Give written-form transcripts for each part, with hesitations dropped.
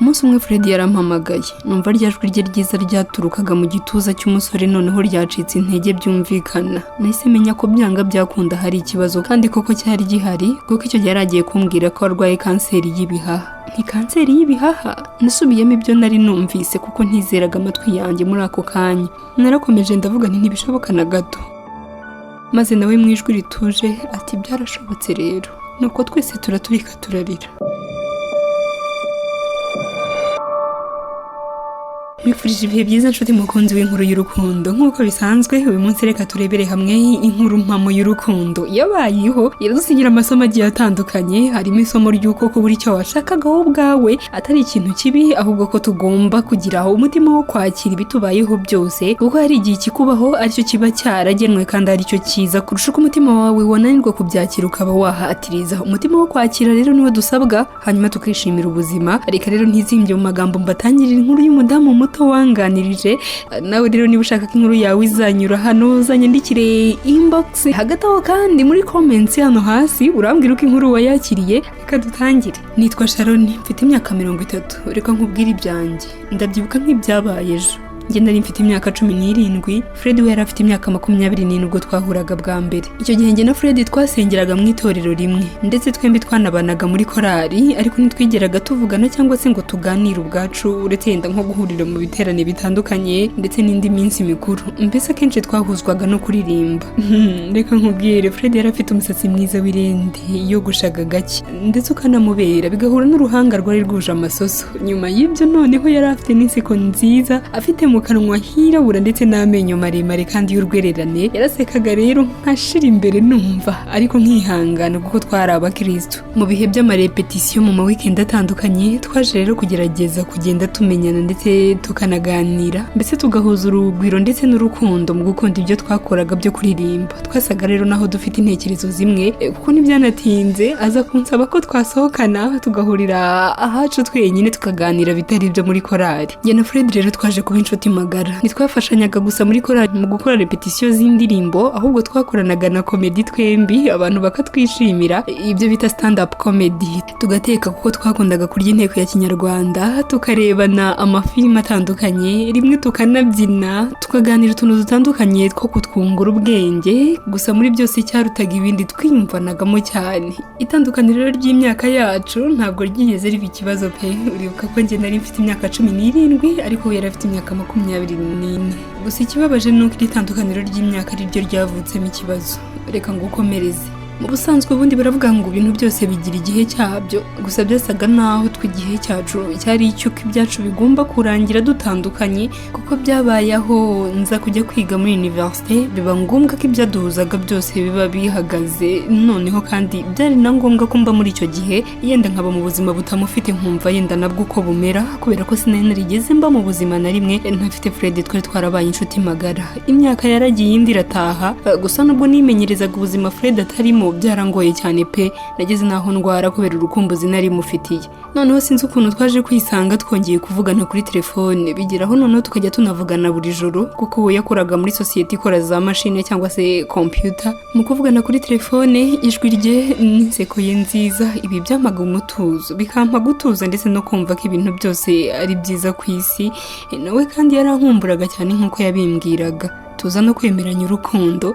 Umunsi umwe Fred yarampamagaye, numva rya jwi rye ryiza ryaturukaga mu gituza cy'umusore noneho ryacitse intege byumvikana. Nahise menya ko byanga byakunda hari ikibazo, kandi koko cyari gihari, kuko icyo gihe yari agiye kumbwira ko arwaye kanseri y'ibihaha. Ni kanseri y'ibihaha? Nasubiyemo ibyo nari numvise kuko ntizeraga amatwi yanjye muri ako kanya. Narakomeje ndavuga nti: "Ntibishoboka na gato." Maze nawe mu ijwi rituje ati: "Byarashobotse rero." Nuko twese turaturika turarira. Nkwifurije ibihe byiza, nshuti mukunzi w'inkuru y'urukundo. Nk'uko bisanzwe, uyu munsi reka turebere hamwe inkuru mpamo y'urukundo yabayeho, iradusigira amasomo agiye atandukanye, harimo isomo ry'uko kubura icyo washakaga wowe ubwawe atari ikintu kibi, ahubwo ko tugomba kugira umutima wo kwakira ibitubayeho byose, kuko hari igihe ikikubaho aricyo kiba cyaragenwe kandi aricyo cyiza kurusha uko umutima wawe wananirwa kubyakira ukaba wahatiriza. Umutima wo kwakira rero niwo dusabwa, hanyuma tukishimira ubuzima. Reka rero ntizimbye mu magambo, mbatangirira inkuru y'umudamu muto wanganirije. Nawe rero niba ushaka ko inkuru yawe izanyura hano, uzanyandikire inbox. Hagati aho kandi muri comments hano hasi urambwira uko inkuru wayakiriye. Reka dutangire. Nitwa Sharon, mfite imyaka 30. Reka nkubwire ibyanjye. Ndabyibuka nk'ibyabaye ejo. Njye nari mfite imyaka 17, Fred we yari afite imyaka 24 ubwo twahuraga bwa mbere. Icyo gihe njye na Fred twasengeraga mu itorero rimwe, ndetse twembi twanabanaga muri korali, ariko ntitwigeraga tuvugana cyangwa se ngo tuganire ubwacu, uretse yenda nko guhurira mu biterane bitandukanye ndetse n'indi minsi mikuru. Mbese akenshi twahuzwaga no kuririmba. Reka nkubwire, Fred yari afite umusatsi mwiza w'irende yogoshaga gake ndetse ukanamubera, bigahura n'uruhanga rwari rwuje amasoso. Nyuma y'ibyo noneho yari afite n'inseko nziza, afite mu kanwa hirabura ndetse n'amenyo maremare kandi y'urwererane. Yarasekaga rero nkashira imbere numva, ariko nkihangana kuko twari abakristo. Mu bihe by'amarepetisiyo mu ma weekend atandukanye, twaje rero kugerageza kugenda tumenyana ndetse tukanaganira, mbese tugahuza urugwiro ndetse n'urukundo mu gukunda ibyo twakoraga byo kuririmba. Twasaga rero naho dufite intekerezo zimwe, kuko ntibyanatinze aza kunsaba ko twasohokana, tugahurira ahacu twenyine, tukaganira bitari ibyo muri korali. Njye na Fred rero twaje kuba inshuti magara. Ntitwafashanyaga gusa muri korali mu gukora repetisiyo z'indirimbo, ahubwo twakoranaga na comedy twembi, abantu bakatwishimira, ibyo bita stand up comedy. Tugateka kuko twakundaga kurya inteko ya kinyarwanda, tukarebana amafilime atandukanye, rimwe tukanabyina, tukaganira utuntu dutandukanye two kutwungura ubwenge. Gusa muri byose icyarutaga ibindi, twiyumvanagamo cyane. Itandukaniro ry'imyaka yacu ntabwo ryigeze riba ikibazo pe. Uribuka ko njye nari mfite imyaka 17, ariko we yari afite imyaka 24. Gusa ikibabaje ni uko iri tandukaniro ry'imyaka ari ryo ryavutsemo ikibazo. Reka ngukomereze. Mu busanzwe ubundi baravuga ngo ibintu byose bigira igihe cyabyo, gusa byasaga naho twe igihe cyacu cyari icy'uko ibyacu bigomba kurangira dutandukanye, kuko byabaye aho nza kujya kwiga muri université, biba ngombwa ko ibyaduhuzaga byose biba bihagaze. Noneho kandi byari na ngombwa ko mba muri icyo gihe yenda nkaba mu buzima butamufite, nkumva yenda nabwo uko bumera, kubera ko sinari narigeze mba mu buzima na rimwe ntafite Fred. Twari twarabaye inshuti magara. Imyaka yaragiye indi irataha. Gusa nubwo nimenyerezaga ubuzima Fred atarimo, byarangoye cyane pe. Nageze n'aho ndwara kubera urukumbuzi nari mufitiye. Noneho sinzi ukuntu twaje kwisanga twongeye kuvugana kuri telefone, bigeraho noneho tukajya tunavugana buri joro, kuko we yakoraga muri sosiyete ikora za mashine cyangwa se computer. Mu kuvugana kuri telefone, ijwi rye n'inseko ye nziza, ibi byampaga umutuzo, bikampa gutuza ndetse no kumva ko ibintu byose ari byiza ku isi. Nawe kandi yarankumburaga cyane nk'uko yabimbwiraga, tuza no kwemeranya urukundo.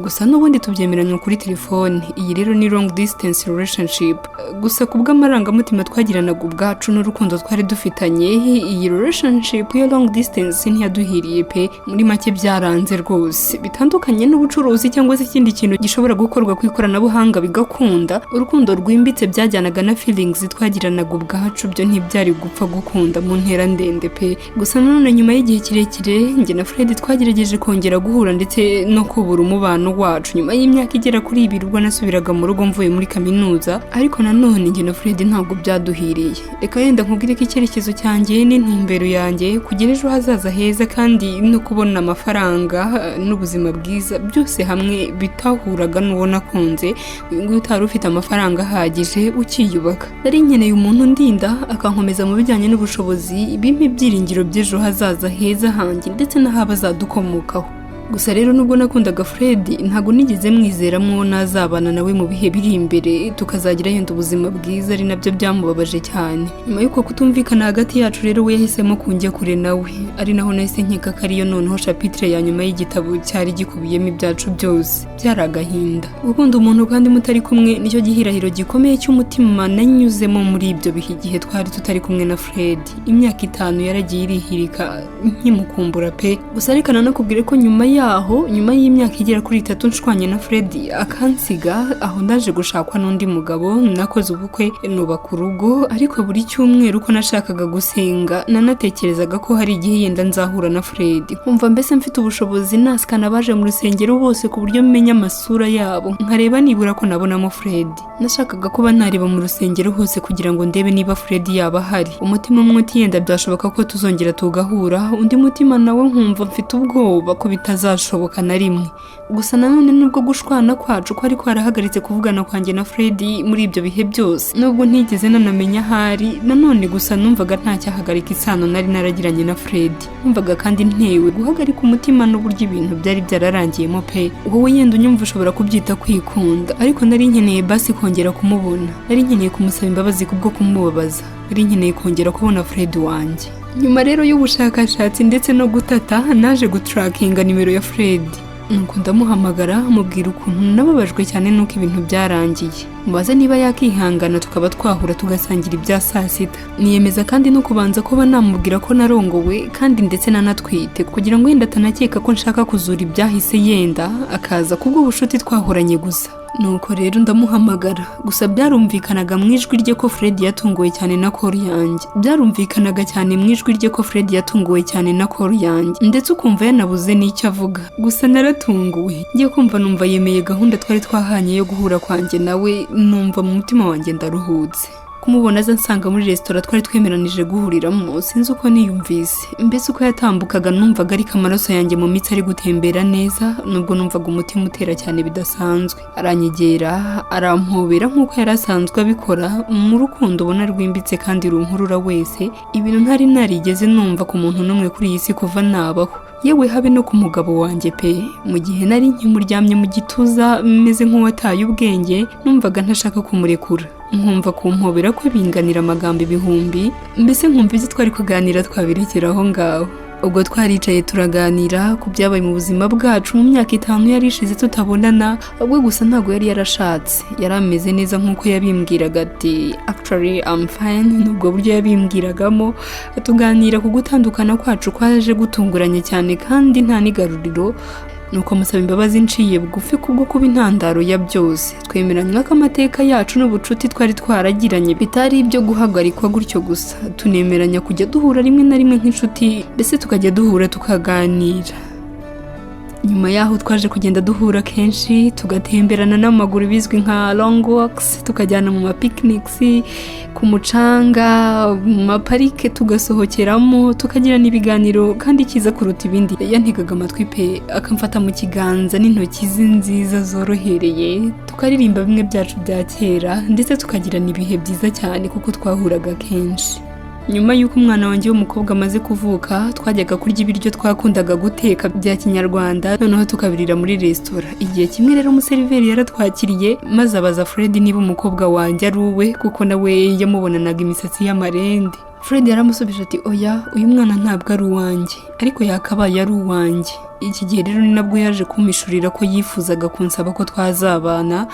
Gusa n'ubundi tubyemeranya kuri telefone. Iyi rero ni long distance relationship. Gusa ku bw'amarangamutima twagiranaga ubwacu n'urukundo twari dufitanye, iyi relationship ya long distance ntiyaduhiriye pe. Muri make byaranze rwose. Bitandukanye n'ubucuruzi cyangwa se ikindi kintu gishobora gukorwa ku ikoranabuhanga bigakunda, urukundo rwimbitse byajyanaga na feelings twagiranaga ubwacu byo ntibyari gupfa gukunda mu ntera ndende pe. Gusa nanone nyuma y'igihe kirekire, njye na Fred twagerageje kongera guhura ndetse no kubura umubano wacu nyuma y'imyaka igera kuri 2, ubwo nasubiraga mu rugo mvuye muri kaminuza. Ariko nanone njye na Fred ntabwo byaduhiriye. Reka yenda nkubwire ko icyerekezo cyanjye n'intumbero yanjye, kugira ejo hazaza heza kandi no kubona amafaranga n'ubuzima bwiza, byose hamwe bitahuraga n'uwo nakunze, uyu nguyu utari ufite amafaranga ahagije ukiyubaka. Nari nkeneye umuntu undinda, akankomeza mu bijyanye n'ubushobozi, bimpa ibyiringiro by'ejo hazaza heza hanjye ndetse n'ahabazadukomokaho. Gusa rero, nubwo nakundaga Fred, ntabwo nigeze mwizeramo nazabana nawe mu bihe biri imbere, tukazagira yenda ubuzima bwiza, ari nabyo byamubabaje cyane. Nyuma y'uko kutumvikana hagati yacu rero, we yahisemo kunjya kure nawe, ari naho nahise nkeka ko ariyo noneho chapitre ya nyuma y'igitabo cyari gikubiyemo ibyacu byose. Byari agahinda. Gukunda umuntu kandi mutari kumwe nicyo gihirahiro gikomeye cy'umutima nanyuzemo muri ibyo bihe, igihe twari tutari kumwe na Fred. Imyaka 5 yaragiye irihirika nkimukumbura pe. Gusa reka nanakubwire ko nyuma yaho, nyuma y'imyaka igera kuri 3 nshwanye na Fred akansiga aho, ndaje gushakwa n'undi mugabo, nakoze ubukwe, nubaka urugo. Ariko buri cyumweru uko nashakaga gusenga, nanatekerezaga ko hari igihe yenda nzahura na Fred, nkumva mbese mfite ubushobozi nasikana abaje mu rusengero bose ku buryo menya amasura yabo, nkareba nibura ko nabonamo Fred. Nashakaga kuba nareba mu rusengero hose kugira ngo ndebe niba Fred yaba ahari. Umutima umwe uti yenda byashoboka ko tuzongera tugahura, undi mutima nawe nkumva mfite ubwoba ko bitazashoboka na rimwe. Gusa nanone, nubwo gushwana kwacu kwari kwarahagaritse kuvugana kwanjye na Fred muri ibyo bihe byose, nubwo ntigeze nanamenya ahari nanone, gusa numvaga ntacyahagarika isano nari naragiranye na Fred. Numvaga kandi ntewe guhagarika umutima n'uburyo ibintu byari byararangiyemo pe. Wowe yenda unyumva ushobora kubyita kwikunda, ariko nari nkeneye basi kongera kumubona, nari nkeneye kumusaba imbabazi kubwo kumubabaza, nari nkeneye kongera kubona Fred wanjye. Nyuma rero y'ubushakashatsi ndetse no gutata, naje gutrackinga nimero ya Fred, nuko ndamuhamagara, mubwira ukuntu nababajwe cyane n'uko ibintu byarangiye, mubaza niba yakihangana tukaba twahura tugasangira ibya saa sita. Niyemeza kandi no kubanza kuba namubwira ko narongowe kandi ndetse nanatwite, kugira ngo yenda atanakeka ko nshaka kuzura ibyahise, yenda akaza kubw'ubucuti twahoranye gusa. Nuko rero ndamuhamagara. Gusa byarumvikanaga mu ijwi rye ko Fred yatunguwe cyane na call yanjye. Byarumvikanaga cyane mu ijwi rye ko Fred yatunguwe cyane na call yanjye, ndetse ukumva yanabuze n'icyo avuga. Gusa naratunguwe, ngiye kumva numva yemeye gahunda twari twahanye yo guhura kwanjye nawe. Numva mu mutima wanjye ndaruhutse. Kumubona aza nsanga muri resitora twari twemeranije guhuriramo, sinzi uko niyumvise. Mbese uko yatambukaga numvaga ariko amaraso yanjye mu mitsi ari gutembera neza, nubwo numvaga umutima utera cyane bidasanzwe. Aranyegera, arampobera nk'uko yari asanzwe abikora, mu rukundo ubona rwimbitse kandi runkurura wese, ibintu ntari narigeze numva ku muntu n'umwe kuri iyi si kuva nabaho, yewe habe no ku mugabo wanjye pe. Mu gihe nari nkimuryamye mu gituza meze nk'uwataye ubwenge, numvaga ntashaka kumurekura, nkumva kumpobera ko binganira amagambo ibihumbi, mbese nkumva ibyo twari kuganira twabirekera aho ngaho. Ubwo twaricaye turaganira ku byabaye mu buzima bwacu mu myaka 5 yari ishize tutabonana. Ubwo gusa ntabwo yari yarashatse, yari ameze neza nk'uko yabimbwiraga, ati "Actually, I'm fine." Nubwo buryo yabimbwiragamo. Tuganira ku gutandukana kwacu kwaje gutunguranye cyane kandi nta n'igaruriro, nuko musaba imbabazi nciye bugufi kubwo kuba intandaro ya byose. Twemeranywa ko amateka yacu n'ubucuti twari twaragiranye bitari ibyo guhagarikwa gutyo gusa, tunemeranya kujya duhura rimwe na rimwe nk'inshuti, mbese tukajya duhura tukaganira. Nyuma yaho twaje kugenda duhura kenshi, tugatemberana n'amaguru bizwi nka long walks, tukajyana mu ma picnics, ku mucanga, mu maparike, tugasohokeramo, tukagirana ibiganiro. Kandi icyiza kuruta ibindi, yantegaga amatwi pe, akamfata mu kiganza n'intoki ze nziza zorohereye, tukaririmba bimwe byacu bya kera, ndetse tukagirana ibihe byiza cyane kuko twahuraga kenshi. Nyuma y'uko umwana wanjye w'umukobwa amaze kuvuka, twajyaga kurya ibiryo twakundaga guteka bya kinyarwanda, noneho tukabirira muri resitora. Igihe kimwe rero umuseriveri yaratwakiriye, maze abaza Fred niba umukobwa wanjye ari uwe, kuko nawe yamubonanaga imisatsi y'amarende. Fred yaramusubije ati "Oya, uyu mwana ntabwo ari uwanjye, ariko yakabaye ari uwanjye." Iki gihe rero ni nabwo yaje kumpishurira ko yifuzaga kunsaba ko twazabana,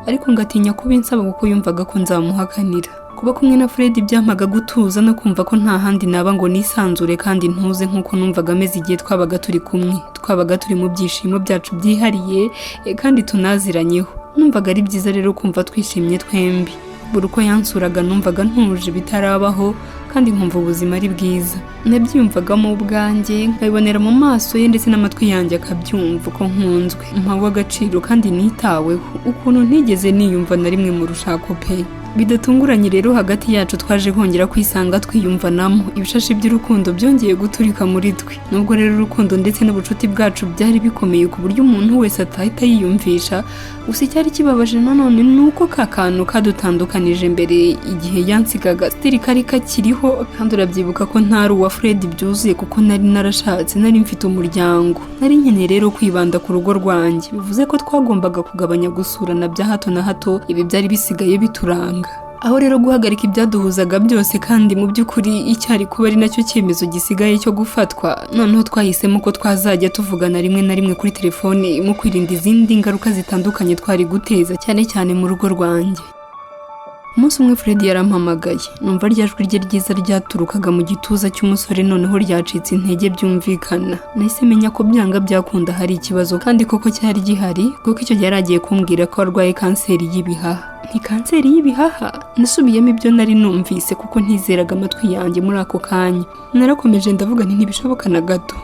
ariko ngatinya kubinsaba kuko yumvaga ko nzamuhakanira. Kuba kumwe na Fred byampaga gutuza no kumva ko nta handi naba ngo nisanzure kandi ntuze nk'uko numvaga ameze igihe twabaga turi kumwe. Twabaga turi mu byishimo byacu byihariye kandi tunaziranyeho. Numvaga ari byiza rero kumva twishimye twembi. Buri uko yansuraga numvaga ntuje bitarabaho, kandi nkumva ubuzima ari bwiza. Nabyiyumvagamo ubwanjye, nkabibonera mu maso ye, ndetse n'amatwi yanjye akabyumva ko nkunzwe, mpawe agaciro kandi nitaweho, ukuntu ntigeze niyumva na rimwe mu rushako pe. Bidatunguranye rero, hagati yacu twaje kongera kwisanga twiyumvanamo. Ibishashi by'urukundo byongeye guturika muri twe. Nubwo rero urukundo ndetse n'ubucuti bwacu byari bikomeye ku buryo umuntu wese atahita yiyumvisha, gusa icyari kibabaje nanone ni uko ka kantu kadutandukanije mbere igihe yansigaga still kari kakiriho. Kandi urabyibuka ko ntari uwa Fred byuzuye, kuko nari narashatse, nari mfite umuryango. Nari nkeneye rero kwibanda ku rugo rwanjye, bivuze ko twagombaga kugabanya gusurana bya hato na hato. Ibi byari bisigaye bituranga. Aho rero guhagarika ibyaduhuzaga byose, kandi mu by'ukuri icyari kuba ari nacyo cyemezo gisigaye cyo gufatwa, noneho twahisemo ko twazajya tuvugana rimwe na rimwe kuri telefone, mu kwirinda izindi ngaruka zitandukanye twari guteza, cyane cyane mu rugo rwanjye. Umunsi umwe Fred yarampamagaye, numva rya jwi rye ryiza ryaturukaga mu gituza cy'umusore noneho ryacitse intege byumvikana. Nahise menya ko byanga byakunda hari ikibazo, kandi koko cyari gihari, kuko icyo gihe yari agiye kumbwira ko arwaye kanseri y'ibihaha. Ni kanseri y'ibihaha? Nasubiyemo ibyo nari numvise kuko ntizeraga amatwi yanjye muri ako kanya. Narakomeje ndavuga nti: "Ntibishoboka na gato."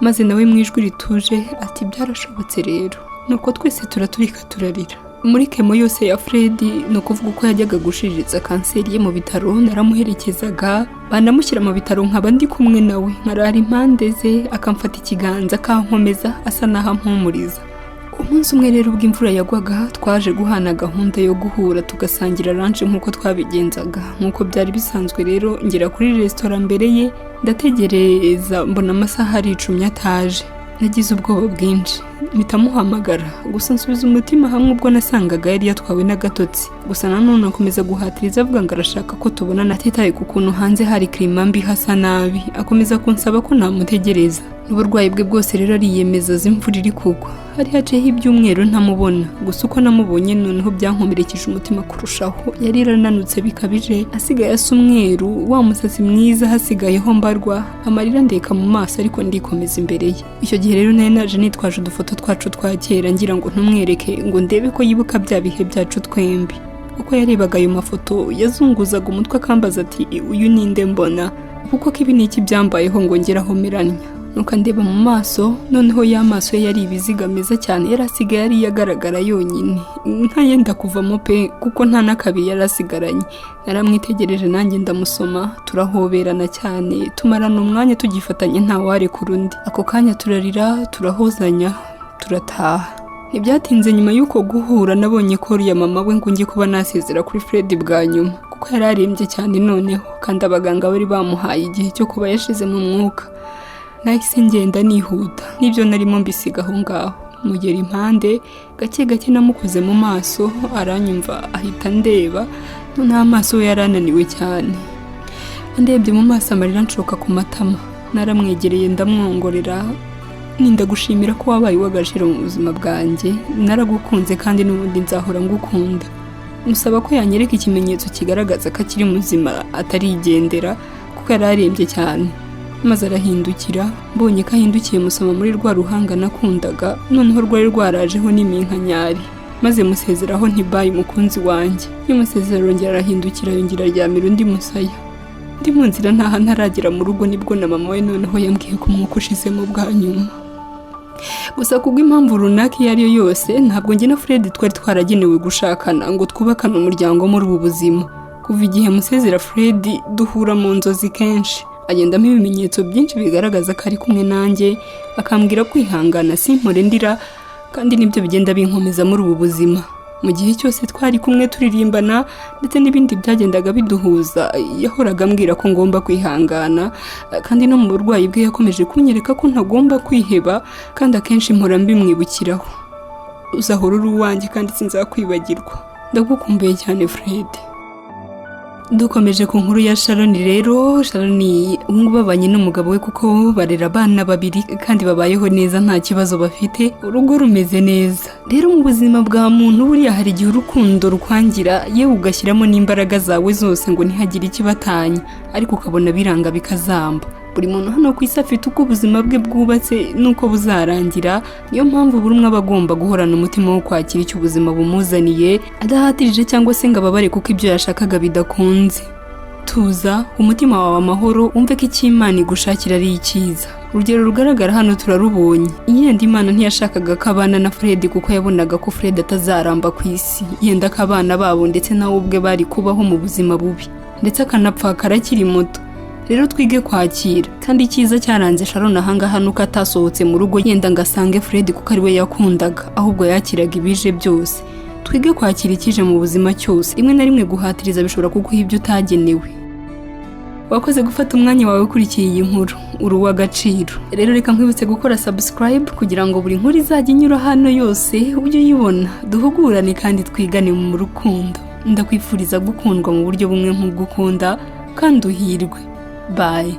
Maze nawe mu ijwi rituje ati: "Byarashobotse rero." Nuko twese turaturika turarira. Muri chemo yose ya Fred, ni ukuvuga uko yajyaga gushiriza kanseri ye mu bitaro, naramuherekezaga. Banamushyira mu bitaro nkaba ndi kumwe nawe, nkarara impande ze, akamfata ikiganza akankomeza, asa n'aho ampumuriza. Umunsi umwe rero ubwo imvura yagwaga, twaje guhana gahunda yo guhura tugasangira lunch nk'uko twabigenzaga, nk'uko byari bisanzwe. Rero ngera kuri resitora mbere ye, ndategereza, mbona amasaha aricumye ataje. Nagize ubwoba bwinshi, mpita muhamagara, gusa nsubiza umutima hamwe ubwo nasangaga yari yatwawe n'agatotsi. Gusa nanone akomeza guhatiriza, avuga ngo arashaka ko tubonana, atitaye ku kuntu hanze hari climat mbi, hasa nabi. Akomeza kunsaba ko namutegereza. N'uburwayi bwe bwose rero ariyemeza azi imvura iri kugwa. Hari haciyeho ibyumweru ntamubona, gusa uko namubonye noneho byankomerekeje umutima kurushaho. Yari yarananutse bikabije, asigaye asa umweru, wa musatsi mwiza hasigayeho mbarwa. Amarira ndeka mu maso, ariko ndikomeza imbere ye. Icyo gihe rero nari naje nitwaje udufoto twacu twa kera, ngira ngo ntumwereke, ngo ndebe ko yibuka bya bihe byacu twembi. Uko yarebaga ayo mafoto, yazunguzaga umutwe akambaza ati: "Uyu ninde mbona? Kuko ko ibi ni iki byambayeho ngo ngeraho meranya?" Nuko andeba mu maso, noneho ya maso ye yari ibiziga meza cyane, yari asigaye ariyo agaragara yonyine, nk'ayenda kuvamo pe, kuko nta n'akabiri yari asigaranye. Naramwitegereje, nanjye ndamusoma, turahoberana cyane, tumarana umwanya tugifatanye, ntawarekura undi. Ako kanya turarira, turahozanya, turataha. Ntibyatinze nyuma y'uko guhura, nabonye call ya mama we ngo njye kuba nasezera kuri Fred bwa nyuma, kuko yari arembye cyane noneho, kandi abaganga bari bamuhaye igihe cyo kuba yashize mu mwuka. Nahise ngenda nihuta, n'ibyo narimo mbisiga aho ngaho, mugera impande gake gake. Namukoze mu maso aranyumva, ahita ndeba. Noneho amaso we yari ananiwe cyane. Andebye mu maso, amarira nshoka ku matama. Naramwegereye, ndamwongorera: "Nindagushimira ko wabaye uw'agaciro mu buzima bwanjye. Naragukunze kandi n'ubundi nzahora ngukunda." Musaba ko yanyereka ikimenyetso kigaragaza ko akiri muzima, atarigendera, kuko yari arembye cyane. Maze arahindukira. Mbonye ko ahindukiye, musoma muri rwa ruhanga nakundaga, noneho rwari rwarajeho n'iminkanyari. Maze musezeraho nti: "Bye mukunzi wanjye." Nkimusezera arongera arahindukira, yongera aryamira undi musaya. Ndi mu nzira ntaha, ntaragera mu rugo, nibwo na mama we noneho yambwiye ko umwuka ushizemo bwa nyuma. Gusa kubw'impamvu runaka iyo ari yo yose, ntabwo njye na Fred twari twaragenewe gushakana ngo twubakane umuryango muri ubu buzima. Kuva igihe musezera, Fred duhura mu nzozi kenshi, agendamo ibimenyetso byinshi bigaragaza ko ari kumwe nanjye, akambwira kwihangana simpore ndira, kandi nibyo bigenda binkomeza muri ubu buzima. Mu gihe cyose twari kumwe, turirimbana ndetse n'ibindi byagendaga biduhuza, yahoraga ambwira ko ngomba kwihangana. Kandi no mu burwayi bwe yakomeje kunyereka ko ntagomba kwiheba, kandi akenshi mpora mbimwibukiraho. Uzahora uri uwanjye kandi sinzakwibagirwa. Ndagukumbuye cyane, Fred. Dukomeje ku nkuru ya Sharon rero, Sharon ubu ngubu babanye n'umugabo we, kuko barera abana babiri kandi babayeho neza, nta kibazo bafite, urugo rumeze neza. Rero mu buzima bwa muntu buriya hari igihe urukundo rukwangira, yewe ugashyiramo n'imbaraga zawe zose ngo ntihagire ikibatanya, ariko ukabona biranga bikazamba. Buri muntu hano ku isi afite uko ubuzima bwe bwubatse n'uko buzarangira. Niyo mpamvu buri umwe aba agomba guhorana umutima wo kwakira icyo ubuzima bumuzaniye, adahatirije cyangwa se ngo ababare kuko ibyo yashakaga bidakunze. Tuza umutima wawe amahoro, wumve ko icyo Imana igushakira ari icyiza. Urugero rugaragara hano turarubonye. Yenda Imana ntiyashakaga ko abana na Fred kuko yabonaga ko Fred atazaramba ku isi, yenda ko abana babo ndetse nawe ubwe bari kubaho mu buzima bubi, ndetse akanapfakara akiri muto. Rero twige kwakira. Kandi icyiza cyaranze Sharon ahangaha nuko atasohotse mu rugo yenda ngo asange Fred kuko ari we yakundaga, ahubwo yakiraga ibije byose. Twige kwakira ikije mu buzima cyose. Rimwe na rimwe guhatiriza bishobora kuguha ibyo utagenewe. Wakoze gufata umwanya wawe ukurikiye iyi nkuru, uri uw'agaciro. Rero reka nkwibutse gukora subscribe kugira ngo buri nkuru izajya inyura hano yose ujye uyibona. Duhugurane kandi twigane mu rukundo. Ndakwifuriza gukundwa mu buryo bumwe nk'ubwo ukunda, kandi uhirwe. Bye.